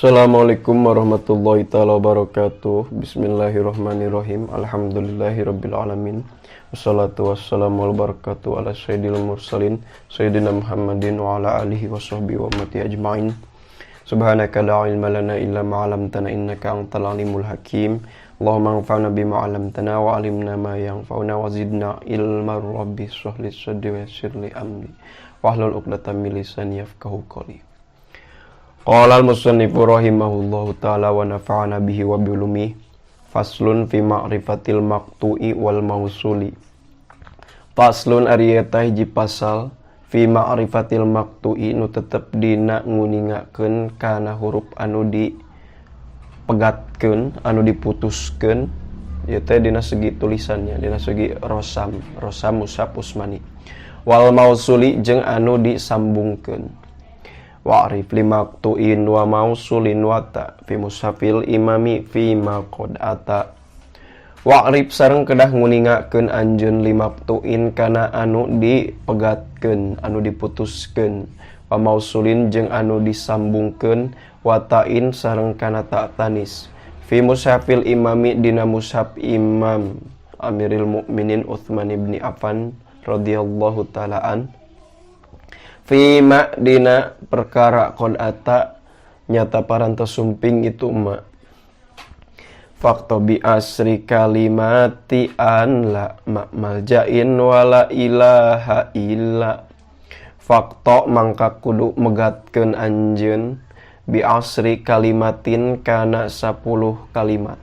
Assalamualaikum warahmatullahi taala wabarakatuh. Bismillahirrahmanirrahim. Alhamdulillahirabbil alamin. Wassalatu wassalamu wal barakatuh ala sayyidil mursalin sayyidina Muhammadin wa ala alihi washabbihi wa ummati ajmain. Subhanaka la ilma lana illa ma 'allamtana innaka antal alimul hakim. Allahumma anfa'na bima 'allamtana wa 'allimna ma yanfa'una wa zidna ilman. Rabbi shrah li sadri wa yassir li amri wahlul 'uqdatam min lisani yafqahu qawli. Qala al-musannifu rahimahullahu ta'ala wa nafa'ana bihi wa bi ulumihi. Faslun fi ma'rifatil maqtu'i wal mausuli. Faslun ari eta hiji pasal fi ma'rifatil maqtu'i nu tetep dina nguningakeun kana huruf anu dipegatkeun, anu diputuskeun ieu teh dina segi tulisannya, dina segi rosam, rosam mushaf Utsmani. Wal mausuli jeung anu disambungkeun. Wa'rif limaqtu'in wa mausulin wa ta fi mushafil imami fi ma qad ata. Wa'rif sareng kedah nguningakeun anjeun limaqtu'in kana anu dipegatkeun, anu diputuskeun, wa mausulin jeung anu disambungkeun, wa ta'in sareng kana ta tanis. Fi mushafil imami dina mushaf imam Amiril Mukminin Utsman ibni Affan radhiyallahu taala an. Fima dina perkara qad ata nyata parantos sumping itu ma. Fakto bi asri kalimati an la ma maljain wala ilaha illa. Fakto mangka kudu megatkeun anjeun bi asri kalimatin kana 10 kalimat.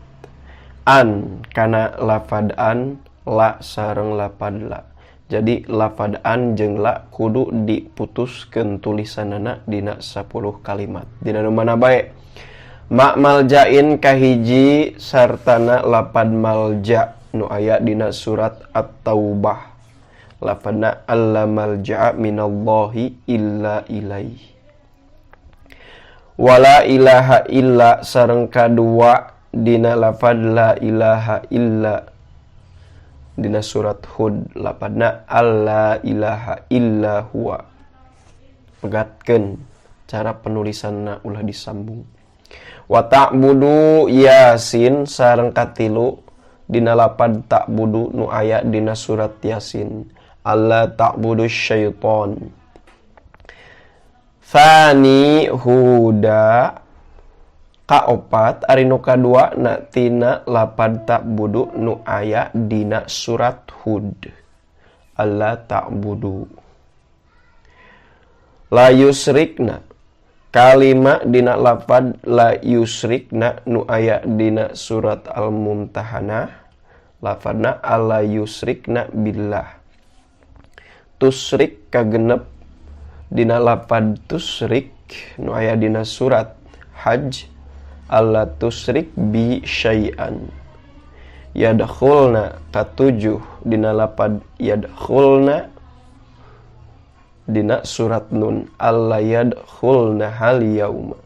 An kana lafad an, la sareng lafad la. Jadi lafad an jeung la kudu diputuskeun tulisanana dina 10 kalimat. Dina nu mana bae? Ma maljain kahiji sartana lapad malja nu aya dina surat At-Taubah. Lafadna alla malja'a minallahi illa ilaih. Wala ilaha illa sareng kadua dina lafad la ilaha illa dina surat Hud lapadna alla ilaha illa huwa. Pegatkeun cara penulisanna ulah disambung. Wa ta'budu Yasin sareng katilu dina lapad ta'budu nu aya dina surat Yasin. Alla ta'budu syaiton. Thani huda kaopat ari nu kadua na tina lapad ta'budu nu aya dina surat Hud. Alla ta'budu. La yusrikna kalima dina lapad la yusrikna nu aya dina surat Al-Mumtahanah lafadna alla yusrikna billah. Tusrik kagenep dina lapad tusrik nu aya dina surat Hajj alla tusrik bi syai'an. Yadkhulna katujuh dina lapad yadkhulna dina surat Nun alla yadkhulna hal yauma.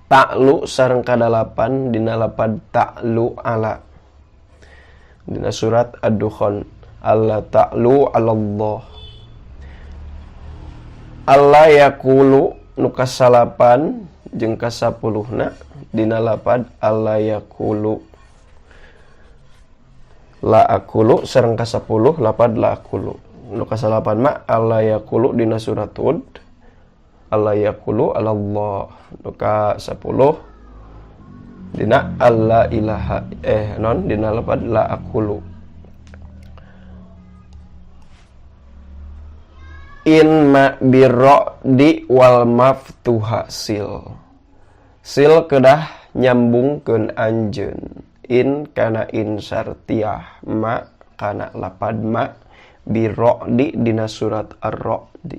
Ta'lu sareng kadalapan dina lapad ta'lu ala dina surat Ad-Dukhan alla ta'lu 'alallah. Alla yaqulu nu kasalapan jeung kasapuluhna dina lapad alla yaqulu. La aqulu sareng kasapuluh lapad la aqulu. Nu kasalapan ma alla yaqulu dina surat Hud alla yaqulu alallah. Nu kasapuluh dina alla ilaha non dina lapad la aqulu. In ma birro di wal maftuha sil. Sil kedah nyambungkeun anjeun. In kana in syartiah, ma kana lapad ma birro di dina surat Ar-Ra'd.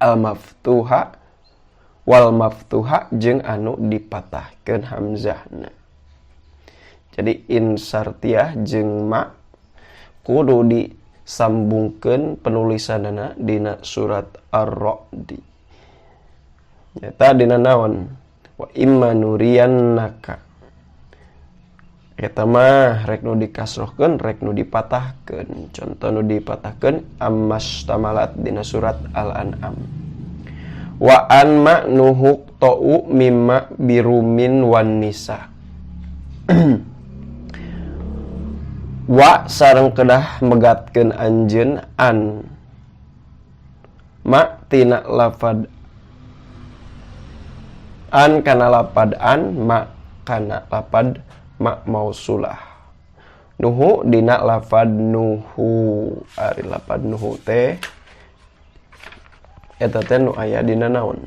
Al maftuha wal maftuha jeung anu dipatahkeun hamzahna. Jadi in syartiah jeung ma kudu di sambungkeun penulisanana dina surat Ar-Ra'd. Nyata dina naon? Wa imma nuriyannaka. Eta mah rek nu dikasrohkeun, rek nu dipatahkeun. Contoh nu dipatahkeun ammas tamalat dina surat Al-An'am. Wa an ma nuhuk ta'u mimma birumin wan nisa. Wa sareng kedah megatkeun anjeun an ma tina lafad an kana lapad an ma kana lapad ma mausulah. Nuhu dina lafad nuhu, ari lapad nuhu teh eta teh nu aya dina naon?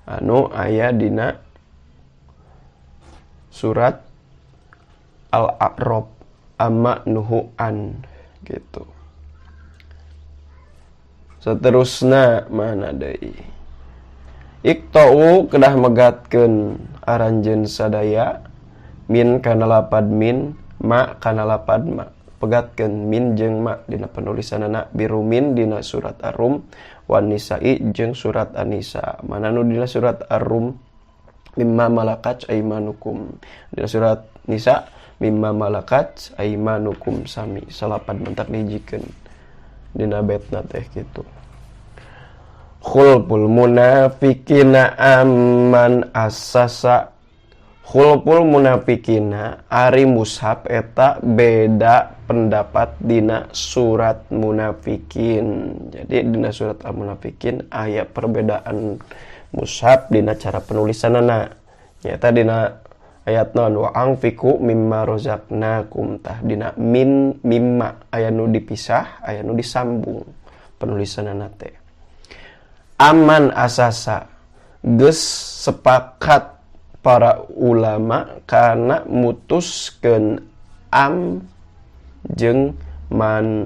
Anu aya dina surat Al-A'raf amma nuhu an gitu. Seterusna mana deui? Iktau kedah megatkeun aranjeun sadaya min kana lapad min ma kana lapad ma. Pegatkeun min jeung ma dina penulisanana birumin dina surat Ar-Rum wan Nisa'i jeung surat An-Nisa. Mana nu dina surat Ar-Rum mimma malakat aimanukum. Dina surat Nisa mimma malakat aimanukum sami salapan mentak dihijikeun dina betna teh kitu. Khulful munafikina amman asasa. Khulful munafikina ari mushaf eta beda pendapat dina surat munafikin. Jadi dina surat al-munafikin aya perbedaan mushaf dina cara penulisanana. Nyata dina ayat non wa anfiqu mimma razaqnakum tah dina min mimma aya nu dipisah aya nu disambung penulisanana teh. Aman asasa geus sepakat para ulama kana mutuskeun am jeung man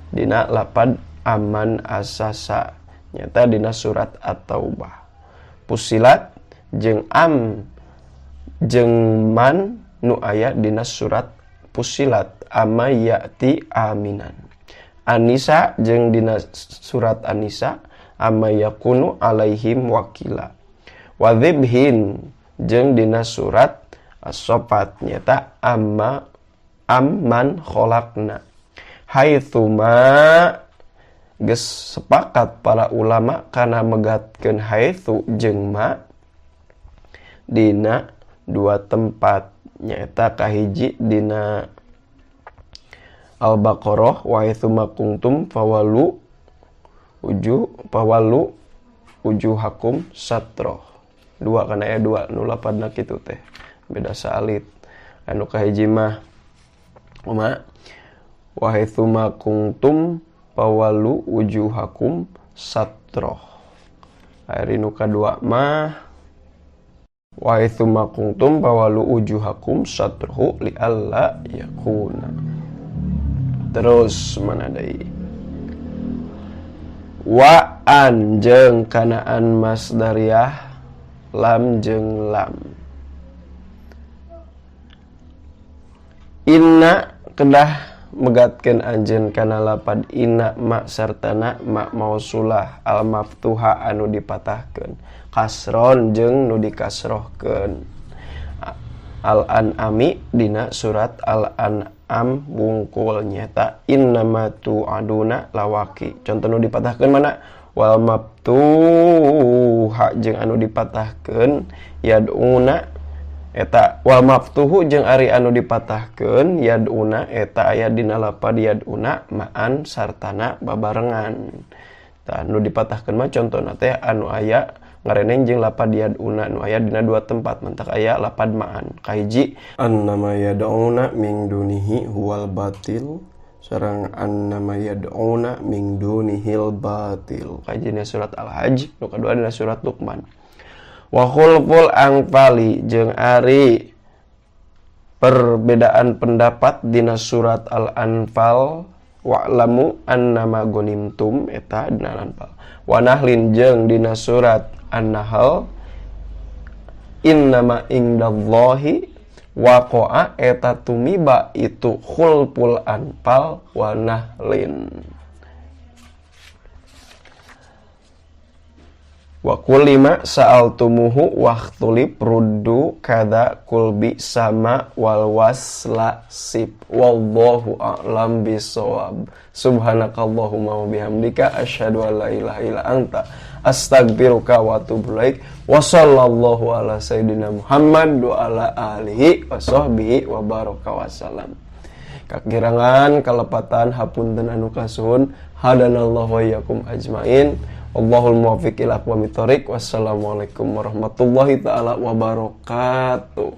dina lapad aman asasa nyata dina surat At-Taubah. Pusilat jeung am jeung man nu aya dina surat Pusilat ama ya'ti aminan. An-Nisa jeung dina surat An-Nisa ama yakunu alaihim wakila. Wadzibhin jeung dina surat As-Saffat nyata amma amman khalaqna. Haitsuma geus sepakat para ulama kana megatkeun haitsu jeung ma dina dua tempat nyaeta kahiji dina Al-Baqarah wa haitsuma kuntum fawalu uju fawalu wujuhakum satroh. Dua kana aya dua nu lapadna kitu teh beda saalit. Anu kahiji mah uma wa haitsuma kuntum fawalu wujuhakum satroh. Ari nu kadua mah wa haitsuma kuntum fawalu wujuhakum satrohu li alla yakuna. Terus mana deui? Wa an jeung kanaan masdariyah lam jeung lam. Inna kedah megatkeun anjeun kana lapad inna ma sartana ma mausulah al maftuha anu dipatahkeun kasron jeung nu dikasrohkeun. Al an'ami dina surat al an'am wungkul nyata innama tu'aduna lawaki. Contoh nu dipatahkeun mana? Wal maftuha jeung anu dipatahkeun yad'una eta wal maftuhu jeung ari anu dipatahkeun yad'una eta aya dina lapad yad'una ma'an sartana babarengan. Tah nu dipatahkeun mah contona teh anu aya ngareneng jeung lapad yad'una nu aya dina dua tempat mentak aya lapad ma'an. Kahiji annama yad'una min dunihi huwal batil sareng annama yad'una min dunihil batil. Kahiji dina surat Al-Hajj, nu kadua dina surat Luqman. Wa khulful anfali jeung ari perbedaan pendapat dina surat Al-Anfal wa'lamu annama ghanimtum eta dina Al-Anfal. Wa nahlin jeung dina surat An-Nahl innama indallahi waqa'a eta tumiba itu khulful anfal wa nahlin. Wa kulima sa'altumuhu wakhtulib ruddu kada kulbi sama wal wasla sib. Wallahu a'lam bisawab. Subhanakallahumma wa bihamdika asyhadu an la ilaha illa anta astaghfiruka wa atubu ilaik. Wa sallallahu ala sayyidina Muhammad wa ala alihi wa sahbihi wa baraka wasallam. Kakirangan kalepatan hapunten anu kasuhun, hadanallahu wa iyyakum ajmain. Allahul muwaffiq ila aqwamit thoriq. Wassalamualaikum warahmatullahi taala wabarakatuh.